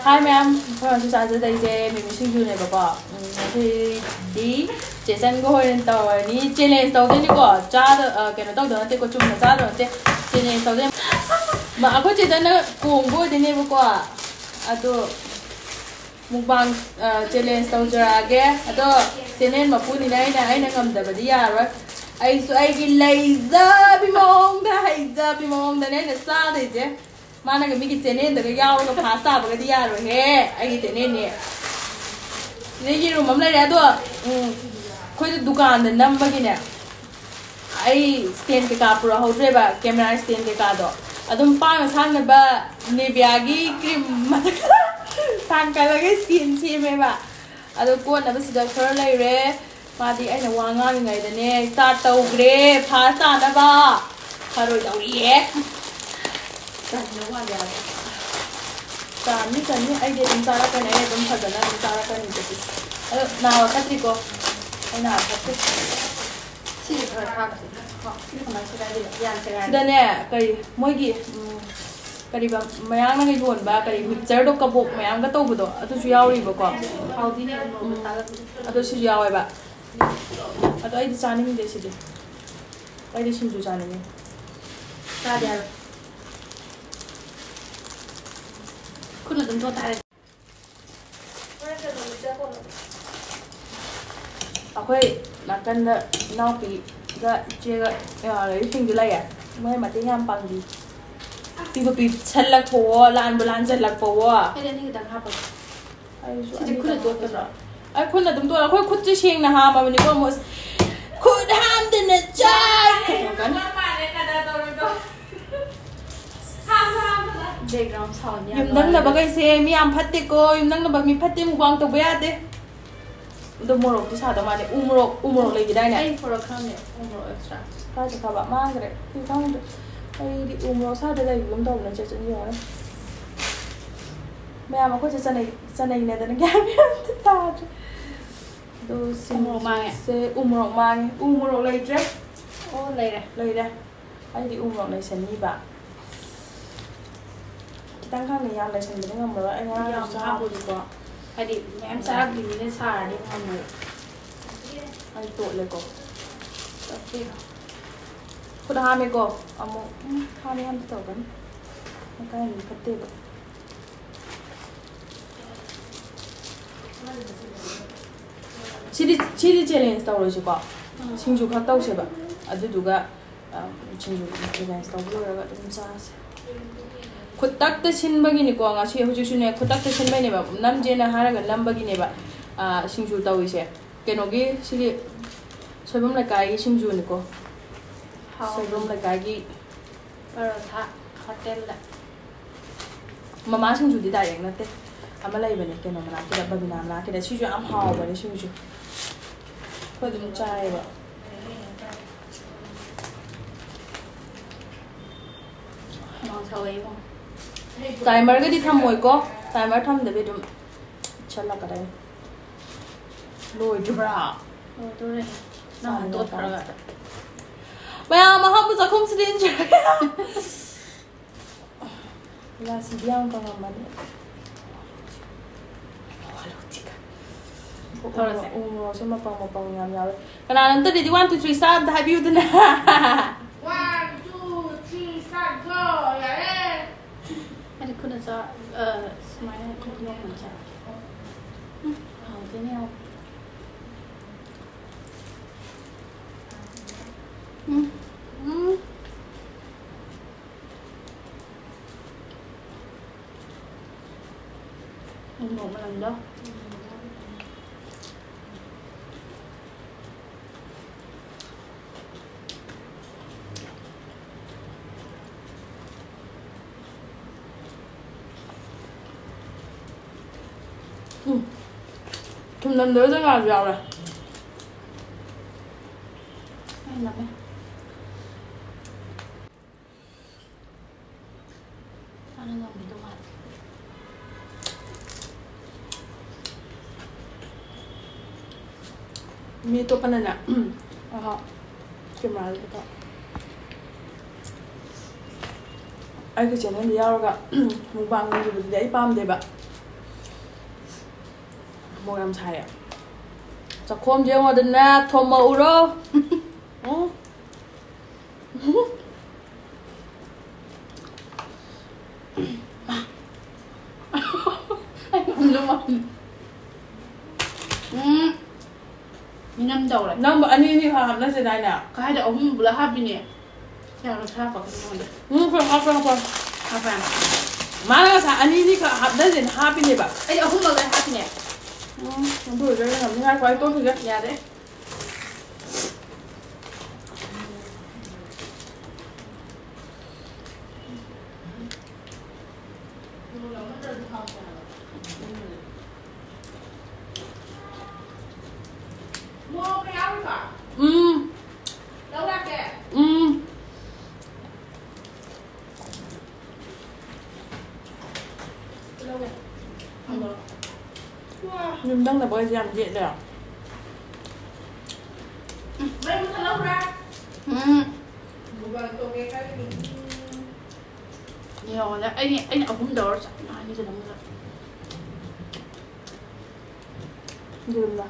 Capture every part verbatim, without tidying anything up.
ꯍꯥꯏ ꯃꯌꯥꯝ, ꯑꯩꯈꯣꯏ ꯍꯧꯖꯤꯛ ꯆꯥꯖꯗꯣꯏꯁꯦ ꯃꯤꯃꯤ ꯁꯤꯡꯖꯨꯅꯦꯕꯀꯣ꯫ ꯎꯝ, ꯉꯁꯤꯗꯤ ꯆꯦꯆꯟꯒ ꯍꯣꯔꯦꯟ ꯇꯧꯔꯅꯤ꯫ ꯆꯦꯂꯦꯟꯖ ꯇꯧꯗꯣꯏꯅꯤꯀꯣ꯫ ꯆꯥꯗ ꯑ, ꯀꯩꯅꯣ ꯇꯧꯗꯧ ꯅꯠꯇꯦꯀꯣ, ꯆꯨꯝꯅ ꯆꯥꯗꯧ ꯅꯠꯇꯦ꯫ ꯆꯦꯂꯦꯟꯖ ꯇꯧꯗꯣꯏꯅꯤ꯫ ꯃ-, ꯑꯩꯈꯣꯏ ꯆꯦꯆꯟꯅ ꯀꯣꯡꯕ ꯑꯣꯏꯗꯣꯏꯅꯦꯕꯀꯣ꯫ ꯑꯗꯣ ꯃꯨꯛꯕꯥꯡ, ꯑ, ꯆꯦꯂꯦꯟꯖ ꯇꯧꯖꯔꯛꯑꯒꯦ꯫ ꯑꯗꯣ ꯆꯦꯅꯦꯜ ꯃꯄꯨꯅꯤꯅ ꯑꯩꯅ, ꯑꯩꯅ ꯉꯝꯗꯕꯗꯤ ꯌꯥꯔꯣꯏ꯫ ꯑꯩꯁꯨ ꯑꯩꯒꯤ ꯂꯩꯖꯕꯤ ꯃꯑꯣꯡꯗ, ꯍꯩꯖꯕꯤ ꯃꯑꯣꯡꯗꯅꯦ ꯑꯩꯅ ꯆꯥꯗꯣꯏꯁꯦ꯫ ꯃꯥꯅꯒ ꯃꯤꯒꯤ ꯆꯦꯅꯦꯜꯗꯒ ꯌꯥꯎꯔꯒ ꯐꯥꯁ ꯇꯥꯕꯒꯗꯤ ꯌꯥꯔꯣꯏꯍꯦ꯫ ꯑꯩꯒꯤ ꯆꯦꯅꯦꯜꯅꯦ꯫ ꯁꯤꯗ ꯌꯦꯔꯨꯝ ꯑꯃ ꯂꯩꯔꯦ꯫ ꯑꯗꯣ, ꯎꯝ, ꯑꯩꯈꯣꯏꯗꯣ ꯗꯨꯀꯥꯟꯗ ꯅꯝꯕꯒꯤꯅꯦ, ꯑꯩ ꯁ꯭ꯇꯦꯟ ꯀꯩꯀꯥ ꯄꯨꯔꯛꯍꯧꯗ꯭ꯔꯦꯕ, ꯀꯦꯃꯦꯔꯥ ꯁ꯭ꯇꯦꯟ ꯀꯩꯀꯥꯗꯣ꯫ ꯑꯗꯨꯝ ꯄꯥꯡꯅ ꯁꯥꯡꯅꯕ ꯅꯤꯚꯤꯌꯥꯒꯤ ꯀ꯭ꯔꯤꯝ ꯃꯊꯛꯇ ꯊꯥꯡꯀꯠꯂꯒ ꯁ꯭ꯇꯦꯟ ꯁꯦꯝꯃꯦꯕ꯫ ꯑꯗꯣ ꯀꯣꯠꯅꯕ ꯁꯤꯗ ꯈꯔ ꯂꯩꯔꯦ꯫ ꯃꯥꯗꯤ ꯑꯩꯅ ꯋꯥ ꯉꯥꯡꯉꯤꯉꯩꯗꯅꯦ ꯁ꯭ꯇꯥꯔꯠ ꯇꯧꯈ꯭ꯔꯦ ꯐꯥꯁ ꯇꯥꯅꯕ꯫ ꯐꯔꯣꯏꯗꯧꯔꯤꯌꯦ꯫ ꯆꯟꯗꯧ ꯃꯥꯟꯗꯦ ꯍꯥꯏꯕ꯫ ꯆꯥꯅꯤ, ꯆꯥꯅꯤ꯫ ꯑꯩꯗꯤ ꯑꯗꯨꯝ ꯆꯥꯔꯛꯀꯅꯤ꯫ ꯑꯩ ꯑꯗꯨꯝ ꯐꯖꯅ ꯑꯗꯨꯝ ꯆꯥꯔꯛꯀꯅꯤ꯫ ꯑꯗꯨꯗꯤ ꯑꯗꯣ ꯅꯥꯕ ꯐꯠꯇ꯭ꯔꯤꯀꯣ꯫ ꯑꯩ ꯅꯥꯕ ꯐꯠꯇ꯭ꯔꯤ꯫ ꯁꯤꯁꯦ ꯈꯔ ꯊꯥꯡꯁꯦ꯫ ꯀꯣ, ꯁꯤ ꯀꯃꯥꯏꯅ ꯁꯦꯒꯥꯏꯗꯣꯏꯅꯣ? ꯌꯥꯝ ꯁꯦꯒꯥꯏꯔꯦ꯫ ꯁꯤꯗꯅꯦ, ꯀꯔꯤ, ꯃꯣꯏꯒꯤ, ꯎꯝ, ꯀꯔꯤꯕ, ꯃꯌꯥꯡꯅꯒ ꯌꯣꯟꯕ ꯀꯔꯤ ꯃꯤꯛꯆꯔꯗꯣ, ꯀꯕꯣꯛ ꯃꯌꯥꯝꯒ ꯇꯧꯕꯗꯣ, ꯑꯗꯨꯁꯨ ꯌꯥꯎꯔꯤꯕꯀꯣ꯫ ꯍꯥꯎꯗꯤꯅꯦ, ꯎ ꯃꯣꯔꯣꯛꯀ ꯎꯝ꯫ ꯆꯥꯒꯗꯕ꯫ ꯑꯗꯨꯁꯨ ꯌꯥꯎꯋꯦꯕ꯫ ꯑꯗꯣ ꯑꯩꯗꯤ ꯆꯥꯅꯤꯡꯗꯦ ꯁꯤꯗꯤ꯫ ꯑꯩꯗꯤ ꯁꯤꯡꯖꯨ ꯆꯥꯅꯤꯡꯉꯤ꯫ ꯆꯥꯗꯦ ꯍꯥꯏꯕ꯫ ꯈꯨꯠꯅ ꯑꯗꯨꯝ ꯇꯣꯠ ꯇꯥꯔꯦ꯫ ꯑꯩꯈꯣꯏ ꯅꯥꯀꯟꯗ ꯏꯅꯥꯎꯄꯤꯒ ꯏꯆꯦꯒ ꯏꯃꯥꯟꯅꯕꯤꯁꯤꯡꯁꯨ ꯂꯩꯌꯦ꯫ ꯃꯣꯏ ꯃꯇꯦꯡ ꯌꯥꯝ ꯄꯥꯡꯕꯤ꯫ ꯄꯤꯕꯨ ꯄꯤꯁꯜꯂꯛꯄꯋꯣ, ꯂꯥꯟꯕꯨ ꯂꯥꯟꯖꯜꯂꯛꯄꯋꯣ꯫ ꯑꯩꯗꯤ ꯑꯅꯤ ꯈꯛꯇꯪ ꯍꯥꯞꯄꯒꯦ꯫ ꯑꯩꯁꯨ ꯁꯤꯗꯤ ꯑꯅꯤ ꯈꯨꯠꯅ ꯈꯛꯇꯪ ꯇꯣꯠꯀꯗ꯭ꯔꯣ? ꯍꯥꯞꯄꯁꯤꯔꯣ? ꯑꯩ ꯈꯨꯠꯅ ꯑꯗꯨꯝ ꯇꯣꯠꯂꯦ꯫ ꯑꯩꯈꯣꯏ ꯈꯨꯠꯁꯦ ꯁꯦꯡꯅ ꯍꯥꯝꯃꯕꯅꯤꯀꯣ, ꯃꯣꯁ-, ꯈꯨꯠ ꯍꯥꯝꯗꯅ ꯆꯥꯛ ꯀꯩꯗꯧꯒꯅꯤ? ꯕꯦꯛꯒ꯭ꯔꯥꯎꯟ ꯁꯥꯎꯟ ꯌꯥꯝ ꯌꯨꯝꯊꯪꯅꯕꯈꯩꯁꯦ ꯃꯤ ꯌꯥꯝ ꯐꯠꯇꯦꯀꯣ, ꯌꯨꯝꯊꯪꯅꯕ ꯃꯤ ꯐꯠꯇꯦ, ꯃꯨꯛꯕꯥꯡ ꯇꯧꯕ ꯌꯥꯗꯦ꯫ ꯑꯗꯣ ꯃꯣꯔꯣꯛꯇꯤ ꯁꯥꯗꯧ ꯃꯥꯜꯂꯦ꯫ ꯎ ꯃꯣꯔꯣꯛ, ꯎ ꯃꯣꯔꯣꯛ ꯂꯩꯈꯤꯗꯥꯏꯅꯦ? ꯑꯩ ꯄꯨꯔꯛꯈ꯭ꯔꯕꯅꯦ, ꯎ ꯃꯣꯔꯣꯛ ꯑꯦꯛꯁꯇ꯭ꯔꯥ꯫ ꯀꯥꯏ ꯆꯠꯈ꯭ꯔꯕ? ꯃꯥꯡꯈ꯭ꯔꯦ꯫ ꯑꯩ ꯈꯪꯗ꯭ꯔꯦ꯫ ꯑꯩꯗꯤ ꯎ ꯃꯣꯔꯣꯛ ꯁꯥꯗ ꯂꯩꯕꯒꯨꯝ ꯇꯧꯕꯅꯦ, ꯆꯦ ꯆꯟ ꯌꯦꯡꯉꯣꯅꯦ꯫ ꯃꯌꯥꯝ ꯑꯩꯈꯣꯏꯁꯦ ꯆꯅꯩ-, ꯆꯅꯩꯅꯗꯅ ꯒ꯭ꯌꯥꯟ ꯃꯦꯟ ꯑꯝꯇ ꯇꯥꯗ꯭ꯔꯦ꯫ ꯑꯗꯣ ꯎ ꯃꯣꯔꯣꯛ ꯃꯥꯡꯉꯦ꯫ ꯁꯤꯡꯖꯨꯁꯦ ꯎ ꯃꯣꯔꯣꯛ ꯃꯥꯡꯉꯦ꯫ ꯎ ꯃꯣꯔꯣꯛ ꯂꯩꯇ꯭ꯔꯦ꯫ ꯑꯣ, ꯂꯩꯔꯦ꯫ ꯂꯩꯔꯦ꯫ ꯑꯩꯗꯤ ꯎ ꯃꯣꯔꯣꯛ ꯂꯩꯁꯟꯅꯤꯕ꯫ ꯈꯤꯇꯪ ꯈꯪꯗꯦ, ꯌꯥꯝ ꯂꯩꯁꯟꯕꯗꯤ ꯉꯝꯃꯔꯣꯏ꯫ ꯑꯩ ꯉꯔꯥꯡꯁꯨ ꯌꯥꯝ ꯆꯥꯕ ꯍꯥꯞꯄꯨꯗꯤꯀꯣ, ꯍꯥꯏꯗꯤ ꯃꯌꯥꯝ ꯆꯥꯔꯛꯇ꯭ꯔꯤꯕꯅꯤꯅ ꯁꯥꯔꯗꯤ ꯉꯝꯃꯣꯏ꯫ ꯑꯩ ꯇꯣꯠꯂꯦꯀꯣ꯫ ꯇꯞꯄꯤꯔꯣ? ꯈꯨꯠ ꯍꯥꯝꯃꯦꯀꯣ꯫ ꯑꯃꯨꯛ ꯎꯝ, ꯍꯥꯝꯃꯦ ꯍꯥꯝꯗꯦ ꯇꯧꯔꯛꯀꯅꯤ꯫ ꯃꯀꯥꯏꯅꯗꯤ ꯐꯠꯇꯦꯕ꯫ ꯁꯤꯗꯤ, ꯁꯤꯗꯤ ꯆꯦꯂꯦꯟꯖ ꯇꯧꯔꯣꯏꯁꯤꯀꯣ꯫ ꯎꯝ꯫ ꯁꯤꯡꯖꯨ ꯈꯛ ꯇꯧꯁꯦꯕ꯫ ꯑꯗꯨꯗꯨꯒ, ꯑ, ꯁꯤꯡꯖꯨ ꯆꯦꯂꯦꯟꯖ ꯇꯧꯕ ꯂꯣꯏꯔꯒ ꯑꯗꯨꯝ ꯆꯥꯁꯦ꯫ ꯈꯨꯇꯛꯇ ꯁꯤꯟꯕꯒꯤꯅꯤꯀꯣ ꯉꯁꯤ, ꯍꯧꯖꯤꯛꯁꯨꯅꯦ, ꯈꯨꯇꯛꯇ ꯁꯤꯟꯕꯩꯅꯦꯕ, ꯅꯝꯖꯦꯅ ꯍꯥꯏꯔꯒ ꯅꯝꯕꯒꯤꯅꯦꯕ, ꯑ, ꯁꯤꯡꯖꯨ ꯇꯧꯔꯤꯁꯦ꯫ ꯀꯩꯅꯣꯒꯤ, ꯁꯤꯒꯤ ꯁꯣꯏꯕꯝ ꯂꯩꯀꯥꯏꯒꯤ ꯁꯤꯡꯖꯨꯅꯤꯀꯣ꯫ ꯍꯥꯎꯕꯅꯤ꯫ ꯁꯣꯏꯕꯝ ꯂꯩꯀꯥꯏꯒꯤ ꯄꯔꯣꯊꯥ ꯍꯣꯇꯦꯜꯗ꯫ ꯃꯃꯥ ꯁꯤꯡꯖꯨꯗꯤ ꯗꯥꯏꯔꯦꯛ ꯅꯠꯇꯦ, ꯑꯃ ꯂꯩꯕꯅꯦ ꯀꯩꯅꯣ ꯃꯅꯥꯛꯀꯤꯗ, ꯕꯕꯤꯅꯥ ꯃꯅꯥꯛꯀꯤꯗ꯫ ꯁꯤꯁꯨ ꯌꯥꯝ ꯍꯥꯎꯕꯅꯦ ꯁꯤꯡꯖꯨ, ꯑꯩꯈꯣꯏ ꯑꯗꯨꯝ ꯆꯥꯏꯌꯦꯕ꯫ ꯍꯨꯃꯥꯡ ꯁꯧꯋꯦ ꯏꯕꯨꯡ꯫ ꯇꯥꯏꯃꯔꯒꯗꯤ ꯊꯝꯃꯣꯏꯀꯣ, ꯇꯥꯏꯃꯔ ꯊꯝꯗꯕꯤ ꯑꯗꯨꯝ ꯏꯠꯁꯜꯂꯛꯀꯗꯣꯏꯅꯤ꯫ ꯂꯣꯏꯗ꯭ꯔꯤꯕ꯭ꯔꯥ? ꯂꯣꯏꯗꯣꯔꯦ꯫ ꯅꯪ ꯆꯥꯅꯤꯡꯉꯛꯄ ꯇꯣꯠꯈ꯭ꯔꯒ꯫ ꯃꯌꯥꯝ ꯑꯍꯥꯟꯕ ꯆꯥꯛꯈꯨꯝꯁꯤꯗ ꯏꯟꯖꯔꯒꯦ꯫ ꯏꯂꯥꯁꯤꯗꯤ ꯌꯥꯝ ꯀꯪꯉꯝꯃꯅꯤ꯫ ꯇꯧꯔꯁꯦ꯫ ꯎ ꯃꯣꯔꯣꯛꯁꯦ ꯃꯄꯪ ꯃꯄꯪ ꯌꯥꯝ ꯌꯥꯎꯋꯦ꯫ ꯀꯅꯥꯅꯣꯝꯇ ready, one, two, three, start ꯑꯝꯇ ꯍꯥꯏꯕꯤꯌꯨꯗꯅ꯫ One, two, three, start, go! ꯌꯥꯔꯦ! ꯑꯩꯗꯤ ꯈꯨꯠꯅ ꯆꯥ-, ꯑ, ꯁꯨꯃꯥꯏꯅ ꯈꯨꯠꯅ ꯌꯣꯝꯃꯒ ꯆꯥ-, ꯎꯝ, ꯍꯥꯎꯗꯣꯏꯅꯦ ꯌꯦꯡꯉꯣ꯫ ꯎꯝ, ꯎꯝ꯫ ꯎ ꯃꯣꯔꯣꯛ ꯃꯅꯝꯗꯣ꯫ ꯎꯝ꯫ ꯊꯨꯝ ꯅꯝꯗꯕ ꯖꯒꯥꯁꯨ ꯌꯥꯎꯔꯦ꯫ ꯑꯩ ꯅꯝꯃꯦ꯫ ꯆꯥꯅ ꯉꯝꯈꯤꯗꯧ ꯃꯥꯜꯂꯦ꯫ ꯃꯤ ꯑꯇꯣꯞꯄꯅꯅꯦ, ꯑꯍꯥ, cameraꯗ ꯄꯨꯊꯣꯛ꯫ ꯑꯩꯒꯤ ꯆꯦꯅꯦꯜꯗ ꯌꯥꯎꯔꯒ ꯃꯨꯛꯕꯥꯡ ꯌꯦꯡꯕꯗꯨꯗꯤ ꯑꯩ ꯄꯥꯝꯗꯦꯕ꯫ ꯃꯣꯔꯣꯛ ꯌꯥꯝ ꯁꯥꯏꯌꯦ꯫ ꯆꯥꯛꯈꯣꯝꯁꯦ ꯌꯦꯡꯉꯣꯗꯅ ꯊꯣꯝꯃꯛꯎꯔꯣ꯫ ꯎꯝ꯫ ꯑꯩ ꯉꯝꯗꯧ ꯃꯥꯟꯗꯦ꯫ ꯎꯝ꯫ ꯃꯤꯅꯝ ꯇꯧꯔꯦ꯫ ꯅꯪꯕꯨ ꯑꯅꯤ ꯑꯅꯤ ꯈꯛ ꯍꯥꯞꯅꯁꯦ ꯗꯥꯏꯅꯦ? ꯀꯥꯏꯗ ꯑꯍꯨꯝ ꯄꯨꯂꯞ ꯍꯥꯞꯄꯤꯅꯦ꯫ ꯌꯥꯔꯣꯏ, ꯈꯔ ꯍꯥꯞꯄꯛꯀꯅꯤ ꯅꯉꯣꯟꯗ꯫ ꯎꯝ, ꯈꯔ ꯍꯥꯞꯄꯦ, ꯍꯥꯞꯄꯦ꯫ ꯍꯥꯞꯄꯦ꯫ ꯃꯥꯅ ꯉꯁꯥꯏ ꯑꯅꯤ ꯑꯅꯤ ꯈꯛ ꯍꯥꯞꯅꯁꯦꯅ ꯍꯥꯞꯄꯤꯅꯦꯕ꯫ ꯑꯩ ꯑꯍꯨꯝꯃꯛ ꯂꯣꯏ ꯍꯥꯞꯄꯤꯅꯦ꯫ ꯎꯝ, ꯑꯗꯨ ꯑꯣꯏꯔꯁꯨ ꯑꯩꯅ ꯉꯝꯅꯤꯡꯉꯥꯏ ꯈ꯭ꯋꯥꯏ ꯇꯣꯛꯈꯤꯒꯦ꯫ ꯌꯥꯔꯦ꯫ ꯎꯝ꯫ ꯎꯝ꯫ ꯌꯨꯝꯗꯪꯅꯕ ꯑꯣꯏꯁꯦ ꯌꯥꯝ ꯌꯦꯠꯂꯦ꯫ ꯎꯝ꯫ ꯌꯦꯡꯉꯣꯅꯦ, ꯑꯩ, ꯑꯩꯅ ꯑꯍꯨꯝ ꯇꯧꯔ ꯆꯞ ꯃꯥꯟꯅꯩ ꯀꯩꯅꯣꯝꯗ꯫ ꯌꯦꯔꯨꯝꯗ꯫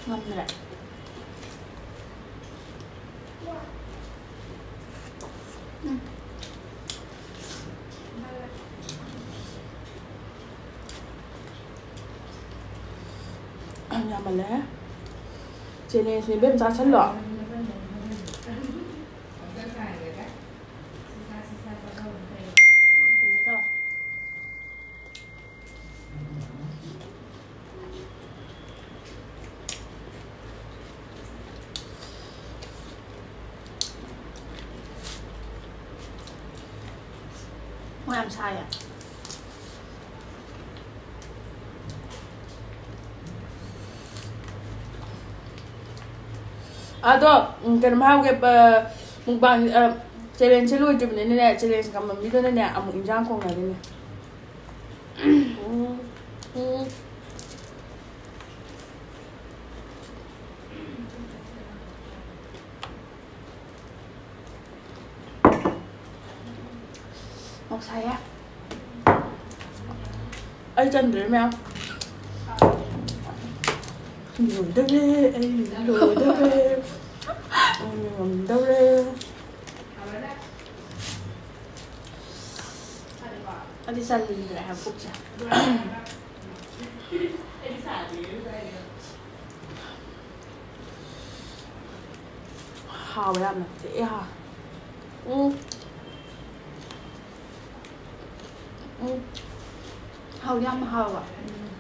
ꯉꯝꯗ꯭ꯔꯦ꯫ ꯎꯝ꯫ ꯌꯥꯝꯃꯜꯂꯦꯍꯦ꯫ ꯆꯦꯂꯦꯟꯖꯅꯦ ꯏꯕꯦꯝ, ꯆꯥꯁꯜꯂꯣ꯫ ꯃꯣꯏ ꯌꯥꯝ ꯁꯥꯏꯌꯦ꯫ ꯑꯗꯣ, ꯎꯝ, ꯀꯩꯅꯣꯝ ꯍꯥꯏꯍꯧꯒꯦ, ꯄ-, ꯃꯨꯛꯕꯥꯡ, ꯑ, ꯆꯦꯂꯦꯟꯖꯁꯦ ꯂꯣꯏꯗ꯭ꯔꯤꯕꯅꯤꯅꯅꯦ, ꯆꯦꯂꯦꯟꯖ ꯉꯝꯕ ꯃꯤꯗꯨꯅꯅꯦ ꯑꯃꯨꯛ ꯏꯟꯖꯥꯡ ꯈꯣꯡꯅꯗꯣꯏꯅꯦ꯫ ꯎꯝ꯫ ꯎꯝ꯫ ꯃꯣꯔꯣꯛ ꯁꯥꯏꯌꯦ꯫ ꯑꯩ ꯆꯟꯗ꯭ꯔꯦ ꯃꯌꯥꯝ꯫ ꯂꯣꯏꯗꯧꯔꯦ, ꯑꯩ ꯂꯣꯏꯗꯧꯔꯦ꯫ ꯑꯩ ꯉꯝꯗꯧꯔꯦ꯫ ꯑꯩꯗꯤ ꯆꯟꯗ꯭ꯔꯦ ꯍꯥꯏꯕ ꯄꯨꯛꯁꯦ꯫ ꯍꯥꯎꯋꯦ ꯌꯥꯝꯅ꯫ ꯊꯤꯛꯑꯦ ꯍꯥ꯫ ꯎꯝ꯫ ꯎꯝ꯫ ꯍꯥꯎꯗꯤ ꯌꯥꯝ ꯍꯥꯎꯕ꯫ ꯎꯝ꯫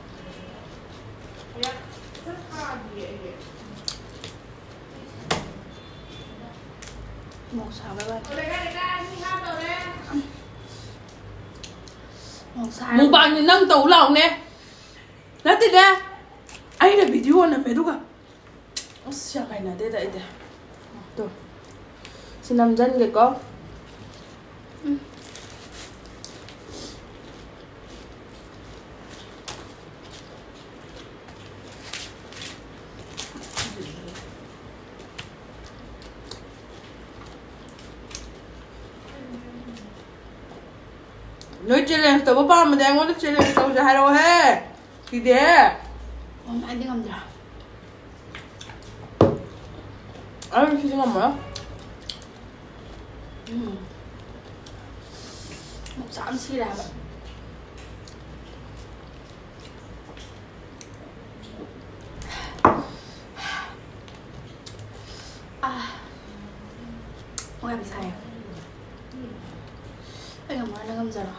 ꯃꯣꯔꯣꯛ ꯁꯥꯕꯩ ꯋꯥꯅꯤ꯫ ꯃꯣꯔꯣꯛ ꯁꯥꯔ ꯃꯨꯛꯕꯥꯡꯅꯤ ꯅꯪ ꯇꯧ ꯂꯥꯎꯅꯦ꯫ ꯅꯠꯇꯦꯅꯦ꯫ ꯑꯩꯅ ꯚꯤꯗꯤꯑꯣ ꯅꯝꯃꯦ ꯑꯗꯨꯒ꯫ ꯑꯁ, ꯌꯥꯝ ꯍꯩꯅꯗꯦꯗ ꯑꯩꯗꯤ꯫ ꯇꯣ꯫ ꯁꯤ ꯅꯝꯖꯟꯒꯦꯀꯣ꯫ ꯎꯝ꯫ ꯅꯣꯏ ꯆꯦꯂꯦꯟꯖ ꯇꯧꯕ ꯄꯥꯝꯃꯗꯤ ꯑꯩꯉꯣꯟꯗ ꯆꯦꯂꯦꯟꯖ ꯇꯧꯁꯦ ꯍꯥꯏꯔꯛꯑꯣꯍꯦ꯫ ꯀꯤꯗꯦ꯫ ꯑꯣ, ꯑꯩꯗꯤ ꯉꯝꯗ꯭ꯔꯦ꯫ ꯑꯩ ꯁꯤꯗꯤ ꯉꯝꯃꯔꯣꯏ꯫ ꯎꯝ꯫ ꯃꯣꯔꯣꯛ ꯆꯥꯕꯅ ꯁꯤꯔꯦ ꯍꯥꯏꯕ꯫ ꯑꯥ꯫ ꯃꯣꯔꯣꯛ ꯌꯥꯝ ꯁꯥꯏꯌꯦ꯫ ꯑꯩ ꯉꯝꯃꯔꯣꯏ, ꯅꯪ ꯉꯝꯖꯔꯣ꯫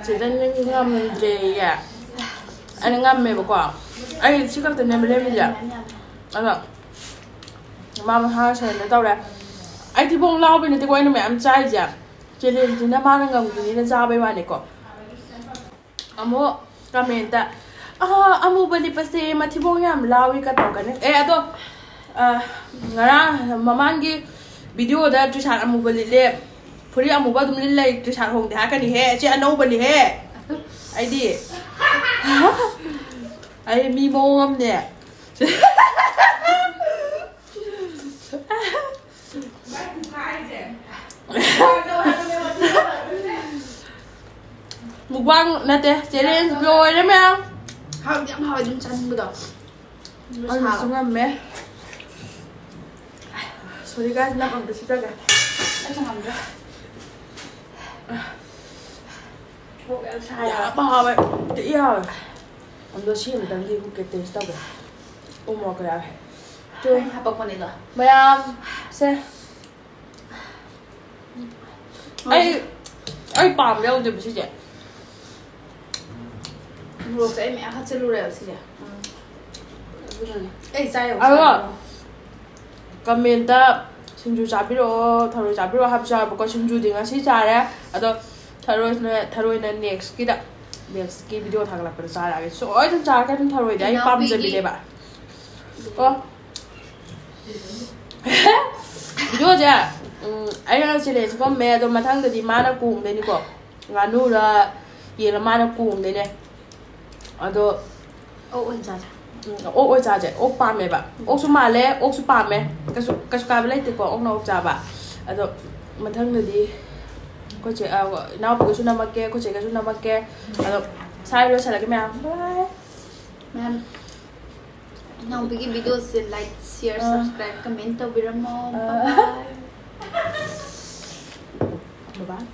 ꯆꯦꯆꯟ ꯅꯪ ꯉꯝꯗ꯭ꯔꯦꯌꯦ꯫ ꯑꯩꯅ ꯉꯝꯃꯦꯕꯀꯣ꯫ ꯑꯩ ꯁꯤ ꯈꯛꯇꯅꯦꯕ ꯂꯦꯝꯃꯤꯁꯦ꯫ ꯑꯗꯣ ꯃꯥ ꯃꯁꯥ ꯁꯔꯦꯟꯗꯔ ꯇꯧꯔꯦ꯫ ꯑꯩ ꯊꯤꯕꯣꯡ ꯂꯥꯎꯕꯩ ꯅꯠꯇꯦꯀꯣ ꯑꯩꯅ ꯃꯌꯥꯝ ꯆꯥꯏꯁꯦ꯫ ꯆꯦꯂꯦꯟꯖꯁꯤꯅ ꯃꯥꯅ ꯉꯝꯈꯤꯅꯤꯅ ꯆꯥꯕꯩ ꯋꯥꯅꯤꯀꯣ꯫ ꯑꯃꯨꯛ ꯀꯃꯦꯟꯇ, "ꯑꯥ, ꯑꯃꯨꯕ ꯂꯤꯠꯄꯁꯦ ꯃꯊꯤꯕꯣꯡ ꯌꯥꯝ ꯂꯥꯎꯏ" ꯀ ꯇꯧꯔꯛꯀꯅꯤ꯫ ꯑꯦ, ꯑꯗꯣ, ꯑ, ꯉꯔꯥꯡ ꯃꯃꯥꯡꯒꯤ ꯚꯤꯗꯤꯑꯣꯗ ꯇ꯭ꯔꯤꯁꯥꯠ ꯑꯃꯨꯕ ꯂꯤꯠꯂꯦ, ꯐꯨꯔꯤꯠ ꯑꯃꯨꯕ ꯑꯗꯨꯝ ꯂꯤꯠ ꯂꯩ, ꯇ꯭ꯔꯤꯁꯥꯠ ꯍꯣꯡꯗꯦ ꯍꯥꯏꯔꯛꯀꯅꯤꯍꯦ꯫ ꯁꯤ ꯑꯅꯧꯕꯅꯤꯍꯦ꯫ ꯑꯩꯗꯤ꯫ ꯑꯩ ꯃꯤ ꯃꯑꯣꯡ ꯑꯃꯅꯦ꯫ ꯃꯨꯛꯕꯥꯡ ꯅꯠꯇꯦ, ꯆꯦꯂꯦꯟꯖ ꯂꯣꯏꯔꯦ ꯃꯌꯥꯝ꯫ ꯍꯥꯎꯗꯤ ꯌꯥꯝ ꯍꯥꯎꯋꯦ, ꯑꯗꯨꯝ ꯆꯥꯅꯤꯡꯕꯗꯣ꯫ ꯑꯩꯁꯨ ꯉꯝꯃꯦ꯫ ꯁꯣꯔꯤ ꯒꯥꯏꯁ, ꯅꯝ ꯑꯝꯇ ꯁꯤꯠꯆꯒꯦ꯫ ꯑꯩꯁꯨ ꯉꯝꯗ꯭ꯔꯦ꯫ ꯀꯣꯛ ꯌꯥꯝ ꯁꯥꯏ꯫ ꯌꯥꯝ ꯍꯥꯎꯋꯦ꯫ ꯊꯤ ꯍꯥꯎꯋꯦ꯫ ꯑꯗꯣ ꯁꯤ ꯑꯃꯇꯪꯗꯤ ꯍꯨꯛꯀꯦ, ꯇꯦꯁ ꯇꯧꯒꯦ꯫ ꯎ ꯃꯣꯔꯣꯛꯀ ꯌꯥꯎꯋꯦ꯫ ꯇꯨ ꯍꯥꯄꯛꯄꯅꯤꯗꯣ꯫ ꯃꯌꯥꯝ ꯁꯦ꯫ ꯑꯩ ꯑꯩ ꯄꯥꯝꯕ ꯌꯥꯎꯗꯦꯕ ꯁꯤꯁꯦ꯫ ꯃꯣꯔꯣꯛꯁꯦ ꯑꯩ ꯃꯌꯥꯝ ꯍꯥꯞꯆꯤꯜꯂꯨꯔꯦꯕ ꯁꯤꯁꯦ꯫ ꯑꯗꯨꯅꯅꯦ꯫ ꯑꯩ ꯆꯥꯏ ꯑꯗꯣ ꯀꯃꯦꯟꯇ ꯁꯤꯡꯖꯨ ꯆꯥꯕꯤꯔꯛꯑꯣ, ꯊꯔꯣꯏ ꯆꯥꯕꯤꯔꯛꯑꯣ ꯍꯥꯏꯕꯁꯨ ꯌꯥꯎꯋꯦꯕꯀꯣ꯫ ꯁꯤꯡꯖꯨꯗꯤ ꯉꯁꯤ ꯆꯥꯔꯦ꯫ ꯑꯗꯣ ꯊꯔꯣꯏꯅ ꯊꯔꯣꯏꯅ ꯅꯦꯛꯁꯀꯤꯗ ꯅꯦꯛꯁꯀꯤ ꯚꯤꯗꯤꯑꯣ ꯊꯥꯒꯠꯂꯛꯄꯗ ꯆꯥꯔꯛꯑꯒꯦ꯫ ꯁꯣꯏꯗꯅ ꯆꯥꯔꯛꯀꯅꯤ ꯊꯔꯣꯏꯗꯤ꯫ ꯑꯩ ꯏꯅꯥꯎꯄꯤꯒꯤ ꯄꯥꯝꯖꯕꯤꯅꯦꯕ꯫ ꯑꯣ꯫ ꯚꯤꯗꯤꯑꯣꯁꯦ ꯎꯝ, ꯑꯩꯅ ꯆꯦꯂꯦꯟꯖ ꯐꯝꯃꯦ, ꯑꯗꯣ ꯃꯊꯪꯗꯗꯤ ꯃꯥꯅ ꯀꯣꯡꯗꯣꯏꯅꯤꯀꯣ꯫ ꯉꯥꯅꯨꯔ ꯌꯦꯟꯂ ꯃꯥꯅ ꯀꯣꯡꯗꯣꯏꯅꯦ꯫ ꯑꯗꯣ ꯑꯣꯛ ꯑꯣꯏꯅ ꯆꯥꯁꯦ꯫ ꯎꯝ, ꯑꯣꯛ ꯑꯣꯏ ꯆꯥꯁꯦ꯫ ꯑꯣꯛ ꯄꯥꯝꯃꯦꯕ꯫ ꯑꯣꯛꯁꯨ ꯃꯥꯜꯂꯦ, ꯑꯣꯛꯁꯨ ꯄꯥꯝꯃꯦ꯫ ꯀꯩꯁꯨ ꯀꯩꯁꯨ ꯀꯥꯏꯕ ꯂꯩꯇꯦꯀꯣ ꯑꯣꯛꯅ ꯑꯣꯛ ꯆꯥꯕ꯫ ꯑꯗꯣ ꯃꯊꯪꯗꯗꯤ ꯑꯩꯈꯣꯏ ꯆꯦ, ꯑ, ꯏꯅꯥꯎꯄꯤꯒꯁꯨ ꯅꯝꯃꯛꯀꯦ, ꯑꯩꯈꯣꯏ ꯆꯦꯒꯁꯨ ꯅꯝꯃꯛꯀꯦ꯫ ꯑꯗꯣ ꯁ꯭ꯋꯥꯏ ꯂꯣꯏꯁꯤꯜꯂꯒꯦ ꯃꯌꯥꯝ꯫ ꯕꯥꯏ꯫ ꯃꯌꯥꯝ ꯏꯅꯥꯎꯄꯤꯒꯤ ꯚꯤꯗꯤꯑꯣꯁꯦ ꯂꯥꯏꯛ, ꯁꯤꯌꯔ, ꯑꯥ꯫ ꯁꯕꯁꯀ꯭ꯔꯥꯏꯕ, ꯀꯃꯦꯟ ꯇꯧꯕꯤꯔꯝꯃꯣ꯫ ꯑꯥ꯫ ꯕꯥꯏ ꯕꯥꯏ꯫ ꯕꯥꯏ ꯕꯥꯏ꯫